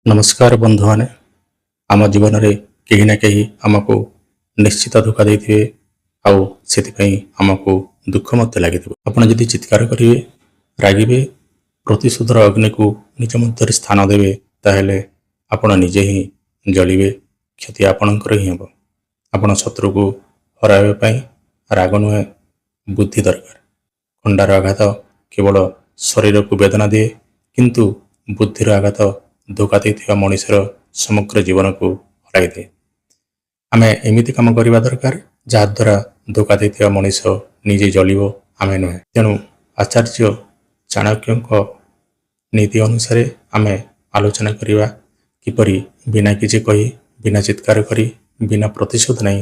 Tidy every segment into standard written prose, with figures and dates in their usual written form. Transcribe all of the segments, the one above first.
ନମସ୍କାର ବନ୍ଧୁମାନେ। ଆମ ଜୀବନରେ କେହି ନା କେହି ଆମକୁ ନିଶ୍ଚିତ ଧୋକା ଦେଇଥିବେ ଆଉ ସେଥିପାଇଁ ଆମକୁ ଦୁଃଖ ମଧ୍ୟ ଲାଗିଥିବ। ଆପଣ ଯଦି ଚିତ୍କାର କରିବେ, ରାଗିବେ, ପ୍ରତିଶୋଧର ଅଗ୍ନିକୁ ନିଜ ମଧ୍ୟରେ ସ୍ଥାନ ଦେବେ, ତାହେଲେ ଆପଣ ନିଜେ ହିଁ ଜଳିବେ। କ୍ଷତି ଆପଣଙ୍କର ହିଁ ହେବ। ଆପଣ ଶତ୍ରୁକୁ ହରାଇବା ପାଇଁ ରାଗ ନୁହେଁ, ବୁଦ୍ଧି ଦରକାର। ଖଣ୍ଡାର ଆଘାତ କେବଳ ଶରୀରକୁ ବେଦନା ଦିଏ, କିନ୍ତୁ ବୁଦ୍ଧିର ଆଘାତ ଧୋକା ଦେଇଥିବା ମଣିଷର ସମଗ୍ର ଜୀବନକୁ ହରାଇ ଦିଏ। ଆମେ ଏମିତି କାମ କରିବା ଦରକାର, ଯାହାଦ୍ୱାରା ଧୋକା ଦେଇଥିବା ମଣିଷ ନିଜେ ଜଳିବ, ଆମେ ନୁହେଁ। ତେଣୁ ଆଚାର୍ଯ୍ୟ ଚାଣକ୍ୟଙ୍କ ନୀତି ଅନୁସାରେ ଆମେ ଆଲୋଚନା କରିବା, କିପରି ବିନା କିଛି କହି, ବିନା ଚିତ୍କାର କରି, ବିନା ପ୍ରତିଶୋଧ ନେଇ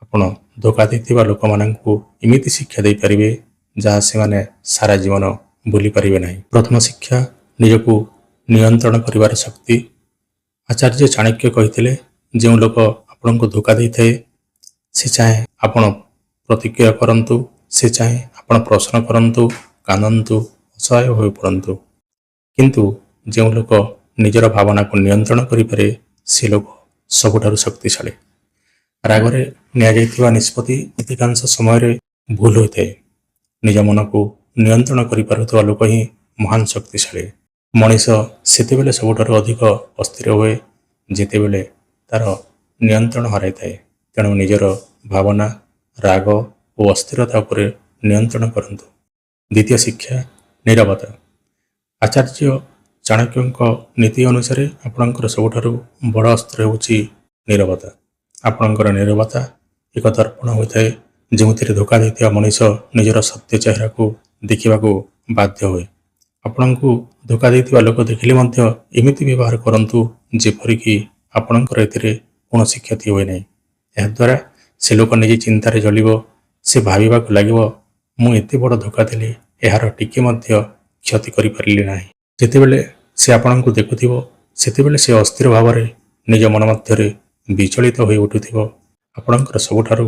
ଆପଣ ଧୋକା ଦେଇଥିବା ଲୋକମାନଙ୍କୁ ଏମିତି ଶିକ୍ଷା ଦେଇପାରିବେ, ଯାହା ସେମାନେ ସାରା ଜୀବନ ଭୁଲି ପାରିବେ ନାହିଁ। ପ୍ରଥମ ଶିକ୍ଷା, ନିଜକୁ ନିୟନ୍ତ୍ରଣ କରିବାର ଶକ୍ତି। ଆଚାର୍ଯ୍ୟ ଚାଣକ୍ୟ କହିଥିଲେ, ଯେଉଁ ଲୋକ ଆପଣଙ୍କୁ ଧୋକା ଦେଇଥାଏ, ସେ ଚାହେଁ ଆପଣ ପ୍ରତିକ୍ରିୟା କରନ୍ତୁ। ସେ ଚାହେଁ ଆପଣ ପ୍ରଶ୍ନ କରନ୍ତୁ, କାନ୍ଦନ୍ତୁ, ଅସହାୟ ହୋଇପଡ଼ନ୍ତୁ। କିନ୍ତୁ ଯେଉଁ ଲୋକ ନିଜର ଭାବନାକୁ ନିୟନ୍ତ୍ରଣ କରିପାରେ, ସେ ଲୋକ ସବୁଠାରୁ ଶକ୍ତିଶାଳୀ। ରାଗରେ ନିଆଯାଇଥିବା ନିଷ୍ପତ୍ତି ଅଧିକାଂଶ ସମୟରେ ଭୁଲ ହୋଇଥାଏ। ନିଜ ମନକୁ ନିୟନ୍ତ୍ରଣ କରିପାରୁଥିବା ଲୋକ ହିଁ ମହାନ ଶକ୍ତିଶାଳୀ। ମଣିଷ ସେତେବେଳେ ସବୁଠାରୁ ଅଧିକ ଅସ୍ଥିର ହୁଏ, ଯେତେବେଳେ ତାର ନିୟନ୍ତ୍ରଣ ହରାଇଥାଏ। ତେଣୁ ନିଜର ଭାବନା, ରାଗ ଓ ଅସ୍ଥିରତା ଉପରେ ନିୟନ୍ତ୍ରଣ କରନ୍ତୁ। ଦ୍ୱିତୀୟ ଶିକ୍ଷା, ନିରବତା। ଆଚାର୍ଯ୍ୟ ଚାଣକ୍ୟଙ୍କ ନୀତି ଅନୁସାରେ ଆପଣଙ୍କର ସବୁଠାରୁ ବଡ଼ ଅସ୍ତ୍ର ହେଉଛି ନିରବତା। ଆପଣଙ୍କର ନିରବତା ଏକ ଦର୍ପଣ ହୋଇଥାଏ, ଯେଉଁଥିରେ ଧୋକା ଦେଇଥିବା ମଣିଷ ନିଜର ସତ୍ୟ ଚେହେରାକୁ ଦେଖିବାକୁ ବାଧ୍ୟ ହୁଏ। ଆପଣଙ୍କୁ ଧୋକା ଦେଇଥିବା ଲୋକ ଦେଖିଲେ ମଧ୍ୟ ଏମିତି ବ୍ୟବହାର କରନ୍ତୁ, ଯେପରିକି ଆପଣଙ୍କର ଏଥିରେ କୌଣସି କ୍ଷତି ହୁଏ ନାହିଁ। ଏହାଦ୍ୱାରା ସେ ଲୋକ ନିଜେ ଚିନ୍ତାରେ ଜଳିବ। ସେ ଭାବିବାକୁ ଲାଗିବ, ମୁଁ ଏତେ ବଡ଼ ଧୋକା ଦେଲି, ଏହାର ଟିକେ ମଧ୍ୟ କ୍ଷତି କରିପାରିଲି ନାହିଁ। ଯେତେବେଳେ ସେ ଆପଣଙ୍କୁ ଦେଖୁଥିବ, ସେତେବେଳେ ସେ ଅସ୍ଥିର ଭାବରେ ନିଜ ମନ ମଧ୍ୟରେ ବିଚଳିତ ହୋଇ ଉଠୁଥିବ। ଆପଣଙ୍କର ସବୁଠାରୁ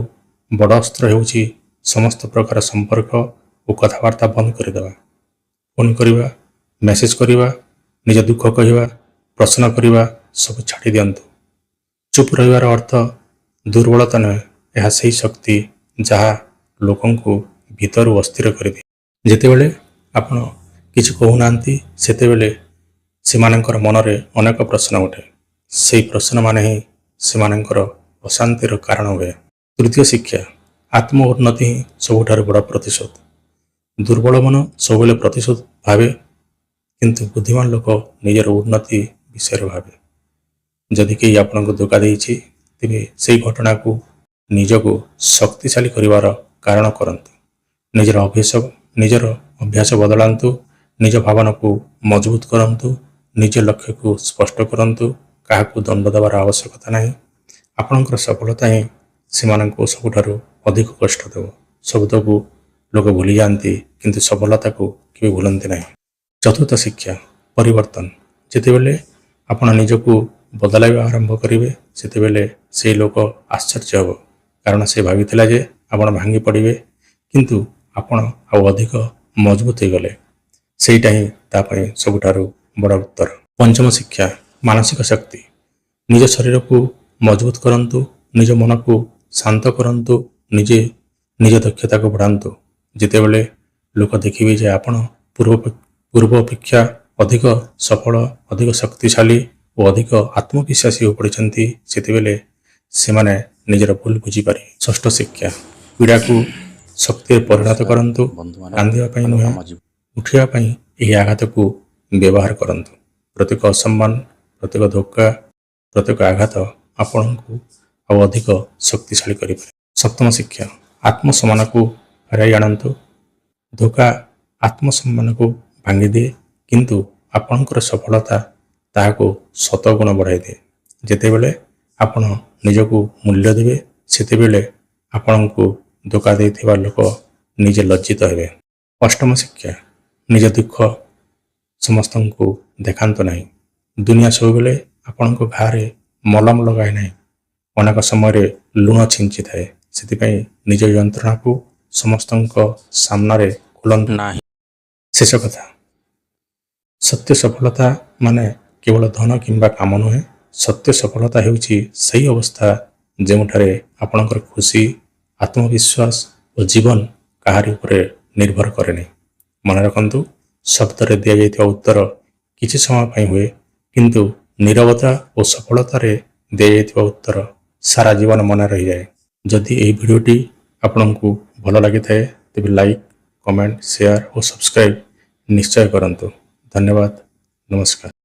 ବଡ଼ ଅସ୍ତ୍ର ହେଉଛି ସମସ୍ତ ପ୍ରକାର ସମ୍ପର୍କ ଓ କଥାବାର୍ତ୍ତା ବନ୍ଦ କରିଦେବା। ଫୋନ୍ କରିବା, ମେସେଜ କରିବା, ନିଜ ଦୁଃଖ କହିବା, ପ୍ରଶ୍ନ କରିବା, ସବୁ ଛାଡ଼ି ଦିଅନ୍ତୁ। ଚୁପ୍ ରହିବାର ଅର୍ଥ ଦୁର୍ବଳତା ନୁହେଁ। ଏହା ସେହି ଶକ୍ତି, ଯାହା ଲୋକଙ୍କୁ ଭିତରୁ ଅସ୍ଥିର କରିଦିଏ। ଯେତେବେଳେ ଆପଣ କିଛି କହୁନାହାନ୍ତି, ସେତେବେଳେ ସେମାନଙ୍କର ମନରେ ଅନେକ ପ୍ରଶ୍ନ ଉଠେ। ସେହି ପ୍ରଶ୍ନମାନେ ହିଁ ସେମାନଙ୍କର ଅଶାନ୍ତିର କାରଣ ହୁଏ। ତୃତୀୟ ଶିକ୍ଷା, ଆତ୍ମ ଉନ୍ନତି ହିଁ ସବୁଠାରୁ ବଡ଼ ପ୍ରତିଶୋଧ। ଦୁର୍ବଳ ମନ ସବୁବେଳେ ପ୍ରତିଶୋଧ ଭାବେ, କିନ୍ତୁ ବୁଦ୍ଧିମାନ ଲୋକ ନିଜର ଉନ୍ନତି ବିଷୟରେ ଭାବେ। ଯଦି କେହି ଆପଣଙ୍କୁ ଧୋକା ଦେଇଛି, ତେବେ ସେହି ଘଟଣାକୁ ନିଜକୁ ଶକ୍ତିଶାଳୀ କରିବାର କାରଣ କରନ୍ତୁ। ନିଜର ଅଭ୍ୟାସ ବଦଳାନ୍ତୁ, ନିଜ ଭାବନାକୁ ମଜବୁତ କରନ୍ତୁ, ନିଜ ଲକ୍ଷ୍ୟକୁ ସ୍ପଷ୍ଟ କରନ୍ତୁ। କାହାକୁ ଦଣ୍ଡ ଦେବାର ଆବଶ୍ୟକତା ନାହିଁ। ଆପଣଙ୍କର ସଫଳତା ହିଁ ସେମାନଙ୍କୁ ସବୁଠାରୁ ଅଧିକ କଷ୍ଟ ଦେବ। ଶବ୍ଦକୁ ଲୋକ ଭୁଲିଯାଆନ୍ତି, କିନ୍ତୁ ସଫଳତାକୁ କେବେ ଭୁଲନ୍ତି ନାହିଁ। ଚତୁର୍ଥ ଶିକ୍ଷା, ପରିବର୍ତ୍ତନ। ଯେତେବେଳେ ଆପଣ ନିଜକୁ ବଦଳାଇବା ଆରମ୍ଭ କରିବେ, ସେତେବେଳେ ସେଇ ଲୋକ ଆଶ୍ଚର୍ଯ୍ୟ ହେବ, କାରଣ ସେ ଭାବିଥିଲା ଯେ ଆପଣ ଭାଙ୍ଗି ପଡ଼ିବେ, କିନ୍ତୁ ଆପଣ ଆଉ ଅଧିକ ମଜବୁତ ହୋଇଗଲେ। ସେଇଟା ହିଁ ତା ପାଇଁ ସବୁଠାରୁ ବଡ଼ ଉତ୍ତର। ପଞ୍ଚମ ଶିକ୍ଷା, ମାନସିକ ଶକ୍ତି। ନିଜ ଶରୀରକୁ ମଜବୁତ କରନ୍ତୁ, ନିଜ ମନକୁ ଶାନ୍ତ କରନ୍ତୁ, ନିଜେ ନିଜ ଦକ୍ଷତାକୁ ବଢ଼ାନ୍ତୁ। ଯେତେବେଳେ ଲୋକ ଦେଖିବେ ଯେ ଆପଣ ପୂର୍ବ ଅପେକ୍ଷା ଅଧିକ ସଫଳ, ଅଧିକ ଶକ୍ତିଶାଳୀ ଓ ଅଧିକ ଆତ୍ମବିଶ୍ୱାସୀ ହୋଇପଡ଼ିଛନ୍ତି, ସେତେବେଳେ ସେମାନେ ନିଜର ଭୁଲ ବୁଝିପାରିବେ। ଷଷ୍ଠ ଶିକ୍ଷା, ପୀଡ଼ାକୁ ଶକ୍ତିରେ ପରିଣତ କରନ୍ତୁ। ବନ୍ଧୁମାନେ, କାନ୍ଦିବା ପାଇଁ ନୁହେଁ, ଆମ ଜୀବନ ଉଠିବା ପାଇଁ ଏହି ଆଘାତକୁ ବ୍ୟବହାର କରନ୍ତୁ। ପ୍ରତ୍ୟେକ ଅସମ୍ମାନ, ପ୍ରତ୍ୟେକ ଧୋକା, ପ୍ରତ୍ୟେକ ଆଘାତ ଆପଣଙ୍କୁ ଆଉ ଅଧିକ ଶକ୍ତିଶାଳୀ କରିପାରେ। ସପ୍ତମ ଶିକ୍ଷା, ଆତ୍ମସମ୍ମାନକୁ ଫେରାଇ ଆଣନ୍ତୁ। ଧୋକା ଆତ୍ମସମ୍ମାନକୁ ଭାଙ୍ଗିଦିଏ, କିନ୍ତୁ ଆପଣଙ୍କର ସଫଳତା ତାହାକୁ ଶତଗୁଣ ବଢ଼ାଇ ଦିଏ। ଯେତେବେଳେ ଆପଣ ନିଜକୁ ମୂଲ୍ୟ ଦେବେ, ସେତେବେଳେ ଆପଣଙ୍କୁ ଧୋକା ଦେଇଥିବା ଲୋକ ନିଜେ ଲଜ୍ଜିତ ହେବେ। ଅଷ୍ଟମ ଶିକ୍ଷା, ନିଜ ଦୁଃଖ ସମସ୍ତଙ୍କୁ ଦେଖାନ୍ତୁ ନାହିଁ। ଦୁନିଆ ସବୁବେଳେ ଆପଣଙ୍କ ଘାରେ ମଲମ ଲଗାଏ ନାହିଁ, ଅନେକ ସମୟରେ ଲୁଣ ଛିଞ୍ଚିଥାଏ। ସେଥିପାଇଁ ନିଜ ଯନ୍ତ୍ରଣାକୁ ସମସ୍ତଙ୍କ ସାମ୍ନାରେ ଖୋଲନ୍ତୁ ନାହିଁ। ଶେଷ କଥା, ସତ୍ୟ ସଫଳତା ମାନେ କେବଳ ଧନ କିମ୍ବା କାମ ନୁହେଁ। ସତ୍ୟ ସଫଳତା ହେଉଛି ସେହି ଅବସ୍ଥା ଯେଉଁଠାରେ ଆପଣଙ୍କର ଖୁସି, ଆତ୍ମବିଶ୍ୱାସ ଓ ଜୀବନ କାହାରି ଉପରେ ନିର୍ଭର କରେନି। ମନେ ରଖନ୍ତୁ, ଶବ୍ଦରେ ଦିଆଯାଇଥିବା ଉତ୍ତର କିଛି ସମୟ ପାଇଁ ହୁଏ, କିନ୍ତୁ ନୀରବତା ଓ ସଫଳତାରେ ଦିଆଯାଇଥିବା ଉତ୍ତର ସାରା ଜୀବନ ମନେ ରହିଯାଏ। ଯଦି ଏହି ଭିଡ଼ିଓଟି ଆପଣଙ୍କୁ ଭଲ ଲାଗିଥାଏ, ତେବେ ଲାଇକ୍, କମେଣ୍ଟ, ସେୟାର ଓ ସବସ୍କ୍ରାଇବ୍ ନିଶ୍ଚୟ କରନ୍ତୁ। ଧନ୍ୟବାଦ, ନମସ୍କାର।